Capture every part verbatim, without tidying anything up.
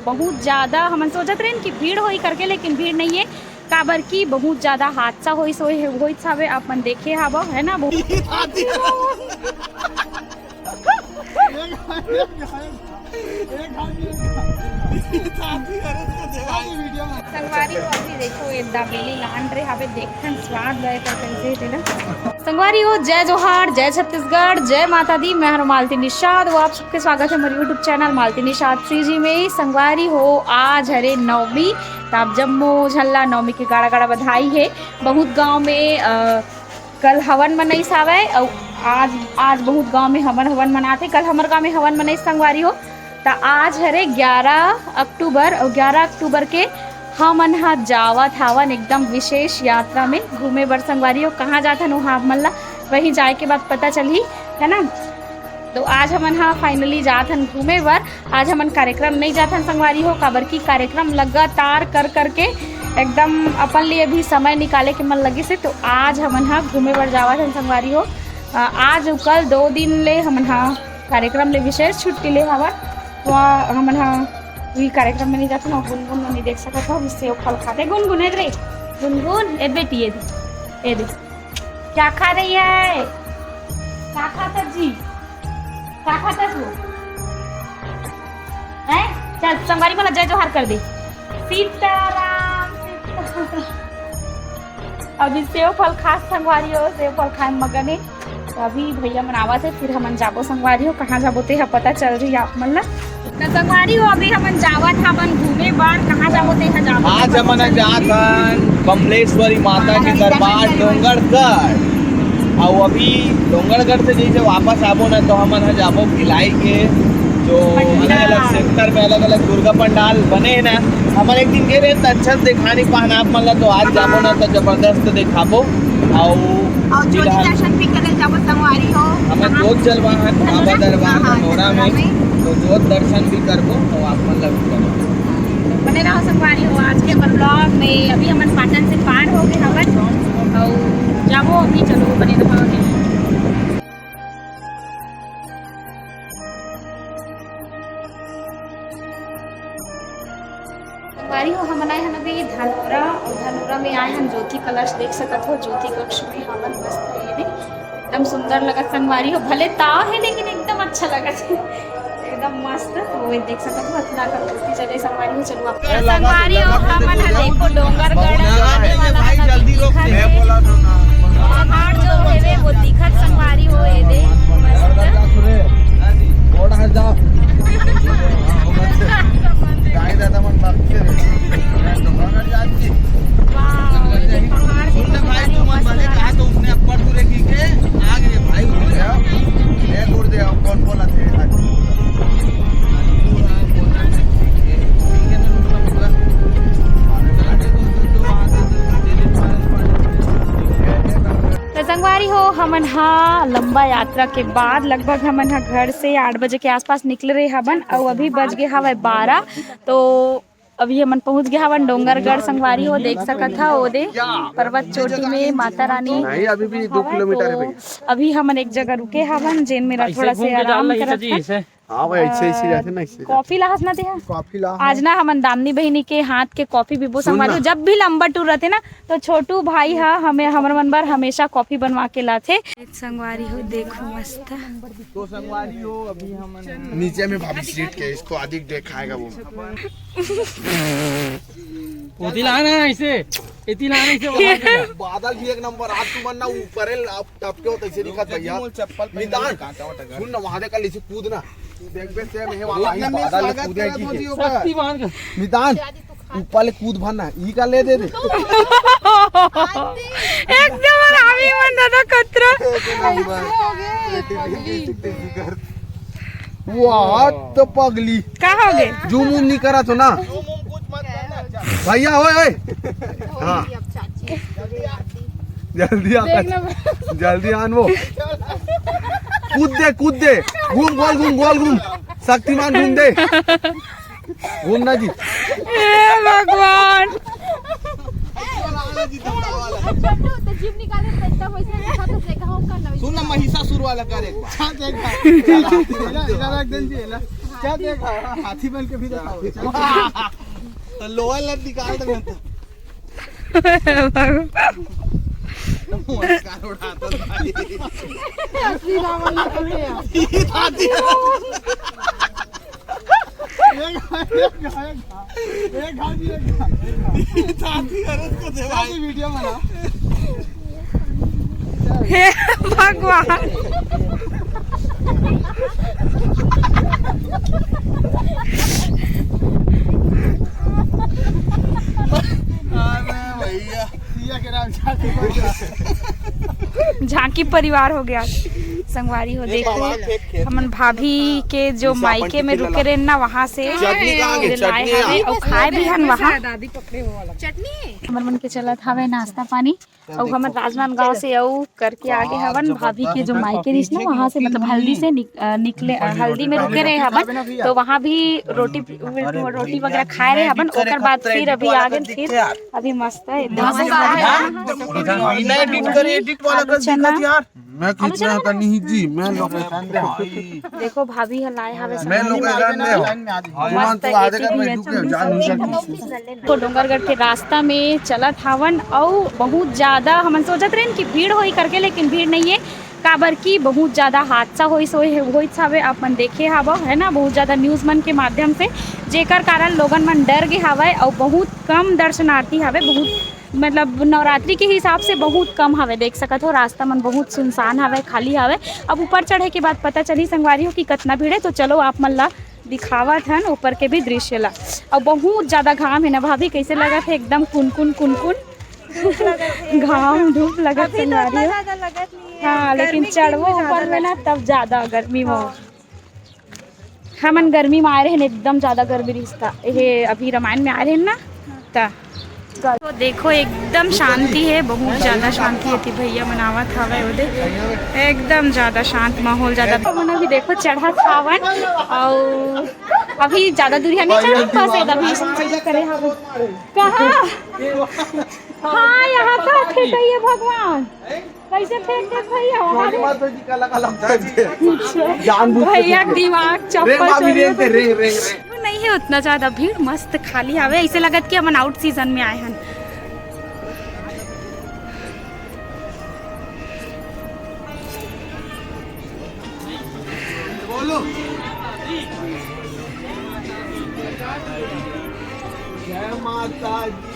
बहुत ज्यादा हमन सोचत रहेन कि भीड़ होई करके, लेकिन भीड़ नहीं है, काबर कि बहुत ज्यादा हादसा होइस, होई, होइस हवे, आप मन देखे हवो, है ना? बहुत संगवारी हो, अभी देखो, ये दाबेली लान रहे हवे, देखथन स्वाद लय कर कैसे हे तेला। संगवारी हो, जय जोहार, जय छत्तीसगढ़, जय माता दी। मैं हूं मालती निषाद, वो आप सबके स्वागत है मेरे YouTube channel Malti Nishad CG में। संगवारी हो, आज हरे नवमी, त आप जम्मो झन ला नवमी के गाड़ा गाड़ा बधाई है। बहुत गांव में, अ, कल हवन मनई सावय, अउ आज, आज बहुत गांव में हवन, हवन मनाथे। कल हमर गांव में हवन मनई संगवारी हो, त आज हरे ग्यारह अक्टूबर, अउ ग्यारह अक्टूबर के हमन ह जावत हावन एकदम विशेष यात्रा में घूमे बर संगवारी हो। कहाँ जाथन, वो आप मन ला वहीं जाए के बाद पता चलही, है ना? तो आज हमन ह finally जात हन घूमे बर। आज हमन कार्यक्रम नहीं जात हन संगवारी हो, काबर कि कार्यक्रम लगातार कर करके एकदम अपन लिए भी समय निकाले के मन लगिस हे। तो आज हमन ह घूमे बर जावत हन संगवारी हो। अ, आज अउ कल दो दिन ले हमन ह कार्यक्रम ले विशेष छुट्टी ले हवन। तो हमन ह भी कार्यक्रम में नहीं जात हन। गुनगुन नहीं देख सकत हो, सेव फल खाथे। गुनगुन, ए रे, गुनगुन, ए बेटी, ए दे, ए दे। क्या खा रही है? क्या खाता जी? क्या खाता तू? हैं? चल, संगवारी मन ला जय जोहार कर दे। सीताराम, सीताराम। अभी सेव फल खास संगवारी हो, सेव फल खाए में मगन हे। तो अभी भैया मन आवत हे, फिर हमन जाबो संगवारी हो। कहाँ जाबो, तेहा पता चल रही आप मन ला। त संगवारी हो, अभी हमन जावत हवन घूमे बर। कहाँ जाबो, तेहा जाबो। आज हमन ह जात हन बमलेश्वरी माता के दरबार डोंगरगढ़। अउ अभी डोंगरगढ़ से जैसे वापस आबो ना, तो हमन ह जाबो भिलाई के जो पंडाल। अलग-अलग सेक्टर में अलग-अलग दुर्गा पंडाल बने हे ना। हमन एक दिन गे रहे, त अच्छा से देखा नहीं पान आप मन ला, तो आज जाबो ना, तो जबरदस्त देखाबो। अउ अउ ज्योति फिलहाल दर्शन भी करे जाबो संगवारी हो। हमन जोत जलवा हन बाबा दरबार हाँ, धनोरा में, धनोरा में। तो जोत दर्शन भी करबो अउ आप मन ला भी करबो। बने रहो संगवारी हो आज के हमर vlog में। अभी हमन पाटन से पार हो गए हवन अउ जाबो अभी, चलो बने रहो। संगवारी हो, हमन आए हन अभी धनोरा, अउ धनोरा में आए हन ज्योति कलश देख सकत हो। ज्योति कक्ष में हमन मस्त ये दे, एकदम सुंदर लगत संगवारी हो। भले ताव हे लेकिन एकदम अच्छा लगत हे, एकदम मस्त। तो वो देख सकत हो, अतना कर ज्योति जले संगवारी हो। चलो आप संगवारी हो, हमन ह देखो डोंगरगढ़ आने वाला हन अभी दिखत हे। पहाड़ जो हेवे वो दिखत संगवारी हो, ये दे मस्त। गाय दादा मन भागते रहे। वाह, ये पहाड़ देखो भाई, संगवारी हो, मस्त लगा। तो उसने अब्बड़ दूर एक ही के आगे भाई उठ गया। ये तोड़ दे, अब कौन बोला थे? त संगवारी हो, हमन हा लंबा यात्रा के बाद लगभग हमन हा घर से आठ बजे के आसपास निकले रहे हवन, अउ अभी बज गए हवय बारह। तो अभी हमन पहुंच गए हवन डोंगरगढ़। संगवारी हो, देख सकत हा, ओदे पर्वत चोटी में माता रानी। नहीं, अभी भी दो किलोमीटर है भैया। अभी हमन एक जगह रुके हवन, जेन मेरा थोड़ा से आराम करत हन। हाँ भाई, ऐसे, ऐसे जाते ना, ऐसे जाते। कॉफी लाहस ना तेहा? कॉफी ला। आज ना हमन दामिनी बहिनी के हाथ के कॉफी पीबो संगवारी हो। जब भी लंबा टूर रहते ना, तो छोटू भाई हा हमें, हमर मन बर हमेशा कॉफी बनवा के लाथे। संगवारी हो, देखो मस्त। तो संगवारी हो, अभी हम नीचे में भाभी सीट के, इसको आदि देखाएगा वो। ओती लाना ऐसे, एती लाना ऐसे, बाहर से। बादल भी एक नंबर, आज तुमन ना ऊपर है, आप टपके हो तैसे दिखत भैया। चप्पल पहन निदान, कांटा वाटा कर। सुन ना, वहाँ देखा लीजिए कूद ना। देख बे, सेम है वाला ही बादल कूदे की। शक्तिमान का। निदान, ऊपर ले कूद भरना, ई का ले दे दे। एकदम हरामी मन दादा खतरा। वाह, तो पगली। का हो गए? जूम उम नहीं करा तो ना। भैया, ओए, ओए। हाँ। जल्दी आ, जल्दी आन वो। कूद दे, कूद दे। घूम, गोल घूम, गोल घूम। शक्तिमान घूम दे। घूमना जी। हे भगवान। सुन ना, महिषासुर वाला कर एक बार। हाँ, देख। क्या देखा? हाथी बन के भी देखा हो। तो लोअर लग निकाल दे तो। नमस्कार उड़ाता था। श्री राम वाला करते हैं। ये था दिया। एक, एक, एक, एक, एक हाथ, एक हाथ, एक हाथ। ये था दिया, रुक तो दे भाई। वीडियो बना। हे भगवान। अरे भैया। सिया के नाम झांकी। झांकी परिवार हो गया। संगवारी हो, देखो, हमन भाभी के जो मायके में रुके रहे ना, वहाँ से चटनी कहाँ गई? लाए चटनी हवे, यहाँ। और खाए भी हन वहाँ। हमर मन के चलत हवे नाश्ता पानी। अउ हमर राजनांदगांव से अउ करके आगे हवन, भाभी के जो मायके रिहिस ना, वहाँ से, मतलब, हल्दी से निक-, अ, निकले, अ, हल्दी में रुके रहे हवन, तो वहाँ भी रोटी, रोटी वगैरह खाए रहे हवन। ओकर बाद फिर अभी आगे, फिर अभी मस्त है, एकदम। एडिट कर, एडिट वाला कर दिखत यार। मैं खींच रहा था, नहीं जी, मैं लोकेशन दे। देखो, भाभी ह लाए हवे मैं लोकेशन दे। मस्त तो आधे एडिटिंग में रुक जा, जान नहीं सकती। तो डोंगरगढ़ के रास्ता में चलत हावन, अउ बहुत ज्यादा हमन सोचत रहेन कि भीड़ होई करके, लेकिन भीड़ नहीं है। काबर कि बहुत ज्यादा हादसा होइस, होई, होइस हवे, आप मन देखे हावव, है ना, बहुत ज्यादा न्यूज मन के माध्यम से, जेकर कारण लोगन मन डर गे हावय, अउ बहुत कम दर्शनार्थी हावय, बहुत, मतलब, नवरात्रि के हिसाब से बहुत कम हावय। देख सकत हो, रास्ता मन बहुत सुनसान हावय, खाली हावय। अब ऊपर चढ़े के बाद पता चली, संगवारी हो, कि कतना भीड़ है। तो चलो, आप मन ला दिखावत हन ऊपर के भी दृश्य ला। अउ बहुत ज्यादा घाम है ना भाभी, कैसे लगत है, एकदम कुनकुन कुनकुन। घाम धूप लगत, संगवारी हो। हाँ, लेकिन चढ़बो ऊपर में ना, तब ज्यादा गर्मी में। हमन गर्मी में आए रहेन, एकदम ज्यादा गर्मी रिहिस ता। ये अभी रामायण में आए रहेन ना, ता। तो देखो, एकदम शांति है, बहुत ज्यादा शांति है। ती भैया मनावत हवे ओदे, एकदम ज्यादा शांत माहौल, ज्यादा। हमन अभी देखो चढ़त हावन, अउ अभी ज्यादा दूरिया नहीं चढ़न, बस एकदम करे हावन। कहाँ? हाँ, यहाँ तो थे, कहिए भगवान। कैसे फेंक दे भैया? हमारे माता जी का लगा लग जाए। अच्छा। जान भैया के दिमाग चप्पल चोरी रेंग, रेंग, रेंग। नहीं है उतना ज्यादा भीड़, मस्त खाली हवे, ऐसे लगत कि हमन आउट सीजन में आए हन। बोलो। जय माता दी।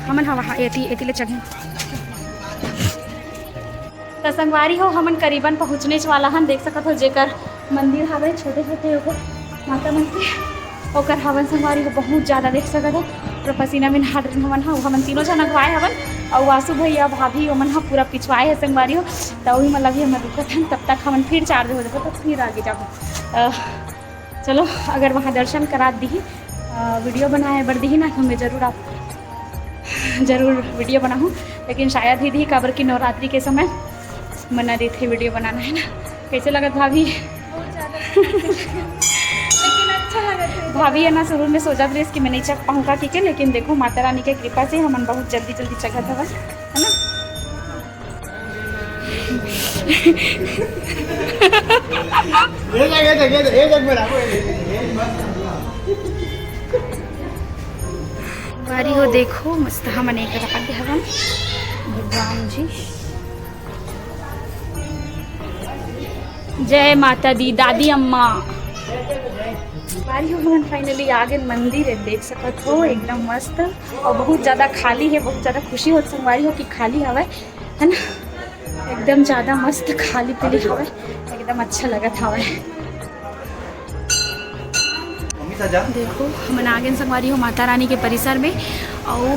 हमन हा वहाँ एती, एती ले चढ़े। त संगवारी हो, हमन करीबन पहुँचनेच वाला हन। देख सकत हो, जेकर मंदिर हवे छोटे-छोटे ओकर माता मन के, ओकर हवन संगवारी हो बहुत ज्यादा देख सकत हो। पूरा पसीना में नहा डरिन हमन हा, हमन तीनों झन अगुवाए हवन, अउ वासु भैया, भाभी, ओमन हा पूरा पिछवाए हे संगवारी हो। त उही मन लगे हमन रुकत हन, तब तक हमन फिर चार्ज हो जाबो, त फिर आगे जाबो। अ, चलो, अगर वहाँ दर्शन करा दिही, अ, वीडियो बनाए बर दिही ना, तो मैं जरूर आप, जरूर वीडियो बनाहूँ। लेकिन शायद ही दिही, काबर कि नवरात्रि के समय मना देथे वीडियो बनाना, है ना? कैसे लगत भाभी? बहुत ज्यादा लेकिन अच्छा लगत है। भाभी है ना, शुरू में सोचत रहिस कि मैं नहीं चघ पाहूँ का, ठीक है, लेकिन देखो, माता रानी के कृपा से हमन बहुत जल्दी जल्दी चघत हवन, है ना? ये देख, ये देख, ये देख, ये देख, मेरा, ये देख, ये देख, ये देख। बारी हो देखो, मस्त हमन एक राग हवन। भगवान जी, जय माता दी, दादी अम्मा। बारी हो हमन finally आ गए मंदिर है, देख सकत हो एकदम मस्त और बहुत ज्यादा खाली है। बहुत ज्यादा खुशी होत संगवारी हो कि खाली हवय, है ना, एकदम ज्यादा मस्त खाली पीली हवय, एकदम अच्छा लगत हवय। देखो, हमन आ गेन संगवारी हो माता रानी के परिसर में। अउ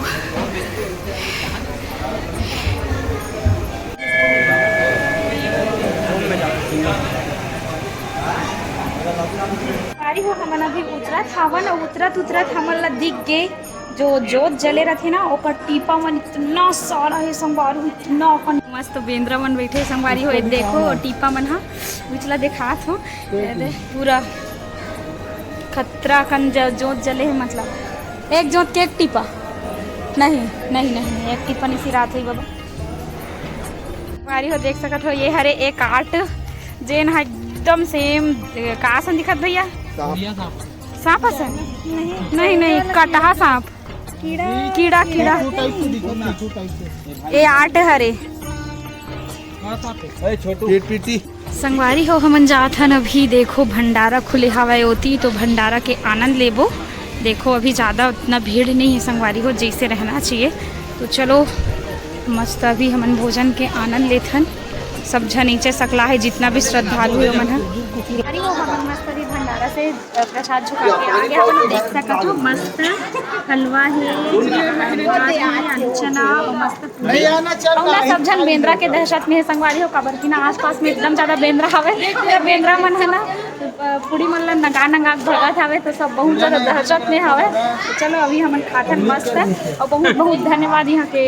संगवारी हो, हमन अभी उतरत हावन, अउ उतरत उतरत हमन ला दिख गे जो जोत जले रथे ना, ओकर टीपा मन इतना सारा हे संगवारी हो, इतना अकन। मस्त बेंदरा मन बैठे हे संगवारी हो, ये देखो टीपा मन हा, बिचला देखात हो, ये दे, पूरा खतरा अकन ज-, जोत जले हे, मतलब एक जोत के एक टीपा। नहीं, नहीं, नहीं, नहीं, एक टिप्पणी सिरात हुई बाबा। संगवारी हो, देख सकत हो, ये हरे एक आर्ट, जेन ह एकदम सेम, का असन दिखत भैया? सांप। सांप असन? नहीं, नहीं, कटहा सांप। कीड़ा, कीड़ा, कीड़ा। ये आर्ट हरे। ए, छोटू। पीट पीटी। संगवारी हो, हमन जात हन अभी, देखो भंडारा खुले हवय ओती, तो भंडारा के आनंद लेबो। देखो अभी ज़्यादा उतना भीड़ नहीं है संगवारी हो, जैसे रहना चाहिए। तो चलो मस्त अभी हमन भोजन के आनंद लेथन। सब झन नीचे सकला है, जितना भी श्रद्धालु है ओमन ह। संगवारी हो, हमन मस्त अभी भंडारा से, अ, प्रसाद झुका के आ गया। आप लोग देख सकत हो, मस्त हलवा है, भात है, आलू चना और मस्त पूरी। और ना सब झन बेंदरा के दहशत में है संगवारी हो, काबर कि ना आसपास में एकदम ज्यादा बेंदरा हवे। तो बेंदरा मन है ना, अ, पूरी मन ला नंगा नंगा के भगत हवे, तो सब बहुत ज्यादा दहशत में हवे। तो चलो अभी हमन खाथन मस्त, और बहुत बहुत धन्यवाद यहाँ के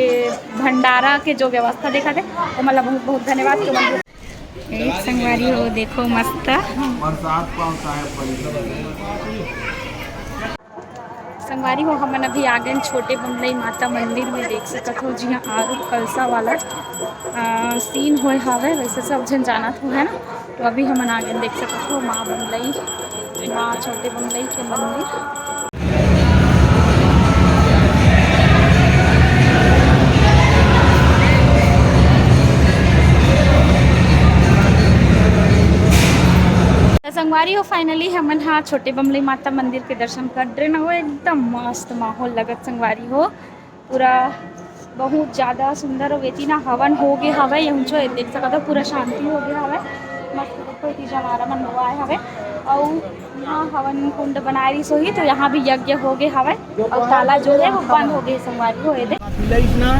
भंडारा के जो व्यवस्था देखा थे, तो मतलब बहुत बहुत धन्यवाद के। ए, संगवारी हो, देखो मस्त। बरसात पावत आहे, संगवारी हो, हमन अभी आ गए छोटे बमलई माता मंदिर में। देख सकत हो, जिहाँ आरूप कलसा वाला, आ, सीन होय हावय, वैसे सब झन जानत हो, है ना? तो अभी हमन आ गए, देख सकत हो, माँ बमलई, माँ छोटे बमलई के मंदिर। त संगवारी हो, finally हमन हा छोटे बमलई माता मंदिर के दर्शन कर डरे न हो, एकदम मस्त माहौल लगत संगवारी हो, पूरा बहुत ज्यादा सुंदर। अउ एती ना हवन हो गे हवय, ये ऊंचो देख सकत हो, पूरा शांति हो गे हवय, मस्त देखो एती जवारा मन बोआए हवय। अउ यहाँ हवन कुंड बनाए रहिस होही, तो यहाँ भी यज्ञ हो गे हवय। अउ ताला जो है वो बंद हो गे संगवारी हो, ये दे। इतना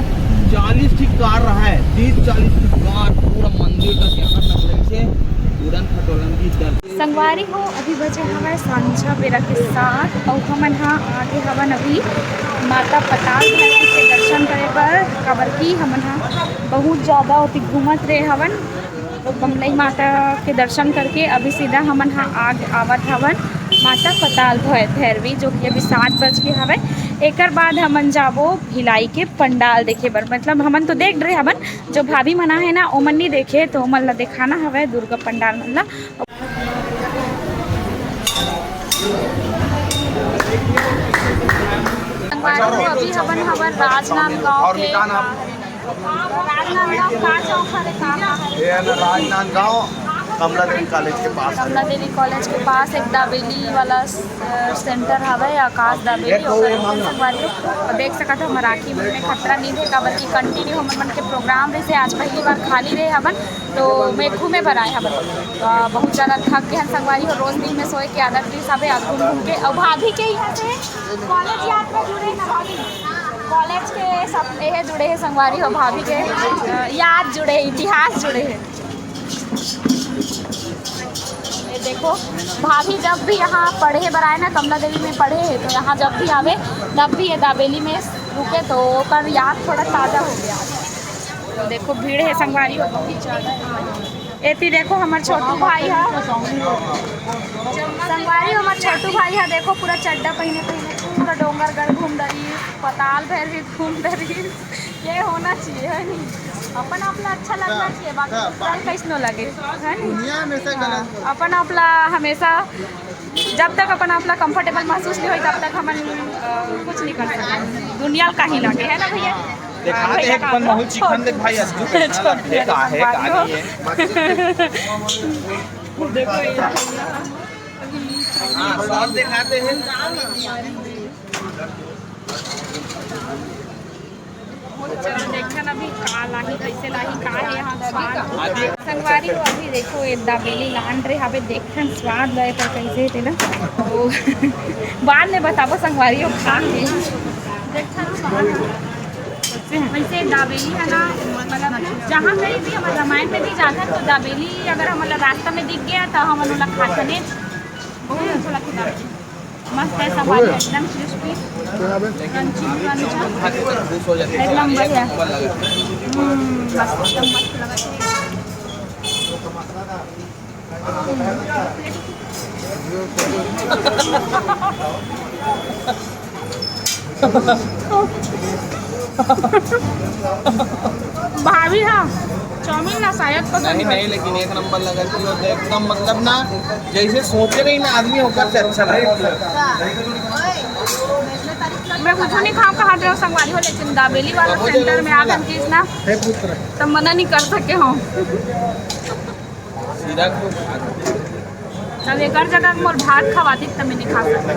चालीस ठी कार रहा है, तीस चालीस ठी कार पूरा मंदिर तक यहाँ तक लगे, पूरन खटोलन की दर। संगवारी हो, अभी बजे हवय सांझा बेरा के सात, अउ हमन हा आगे हवन अभी माता पताल भैरव के दर्शन करे बर, काबर की हमन हा बहुत ज्यादा ओती घूमत रहे हवन। तो बमलई माता के दर्शन करके अभी सीधा हमन हा आग आवत हवन माता पताल भै-, भैरवी, जो कि अभी सात बज के हवय। एकर बाद हमन जाबो भिलाई के पंडाल देखे बर। मतलब हमन तो देख डरे हवन, जो भाभी मन आहे ना, ओमन नहीं देखे, तो ओमन ला दिखाना हवय दुर्गा पंडाल मन ला। संगवारी हो, अभी हमन हवन राजनांदगांव के, राजनांदगांव का चौक हरे, का, का हरे? ये है ना राजनांदगांव, कमला देवी कॉलेज के पास है। कमला देवी कॉलेज के पास एक दाबेली वाला, अ, सेंटर हवे, आकाश दाबेली, ओकर संगवारी हो। और देख सकत हो, हमर आँखी में खतरा नहीं हे, काबर कि continue हमन मन के प्रोग्राम रहिसे, आज पहली बार खाली रहे हवन। तो मैं घूमे बर आए हवन। तो बहुत ज्यादा थक गए हन संगवारी हो, रोज दिन में सोए के आदत भी सबे, आज घूम घूम के। और भाभी के यहाँ से कॉलेज यात्रा जुड़े ना भाभी, कॉलेज के सब यह जुड़े हैं संगवारी हो, भाभी के, अ, याद जुड़े, इतिहास जुड़े हैं। ये देखो, भाभी जब भी यहाँ पढ़े बर आए ना, कमला देवी में पढ़े हैं, तो यहाँ जब भी आवे, तब भी ये दाबेली में रुके, तो ओकर याद थोड़ा ताजा हो गया। तो देखो, भीड़ है संगवारी हो, बहुत ज्यादा है। एती देखो, हमर छोटू भाई है, संगवारी हो, हमर छोटू भाई है, देखो, पूरा चड्डा पहने, पहने पूरा डोंगरगढ़ घूम डरी, पताल भैरवी घूम डरी। ये होना चाहिए, है नहीं? अपन आप ला अच्छा लगना चाहिए, बाकी हाँ, दूसरा ला कैसनो लगे, है नहीं? दुनिया हमेशा हाँ, गलत होता है। अपन आप ला हमेशा, जब तक अपन आप ला comfortable महसूस नहीं होई, तब तक हमन, अ, कुछ नहीं कर सकते। दुनिया ला कहीं लगे, है ना भैया? देखा हाँ, दे, भैया एक का अपन बहुत चिकन देख भाई, अद्भुत है, छोड़ दिया का है, का संगवारी हो। नहीं है? देखो ये भैया। हाँ, स्वाद दिखाते हैं। चलो देखन अभी का लाही, कैसे लाही, का है यहाँ स्वाद। संगवारी हो, अभी देखो ये दाबेली लान रहे हवे, देखन स्वाद लगे पर कैसे हे तेला। तो बाद में बताबो संगवारी हो खा के। देखन स्वाद। वैसे दाबेली है ना, मतलब जहाँ कहीं भी हम रामायण में भी जाथन तो दाबेली अगर हमला रास्ता में दिख गया तो हमन ओला खाथन। बहुत अच्छा लगता है। मस्त है संगवारी, एकदम crispy, crunchy, crunchy, एकदम बढ़िया। हम्म, मस्त, एकदम मस्त लगा। भाभी, हाँ, चाउमीन ना शायद पसंद नहीं, नहीं, लेकिन एक नंबर लगा थी, और एकदम, मतलब ना, जैसे सोचे रही ना आदमी, ओकर से अच्छा लगा। मैं कुछ नहीं खाऊँ, कहाँ जाऊँ संगवारी हो, लेकिन दाबेली वाला सेंटर में आकर चीज ना, तब मना नहीं कर सके हो। सीधा को अब एक जगह मोर भात खवाती, तब मैं नहीं खा सकता।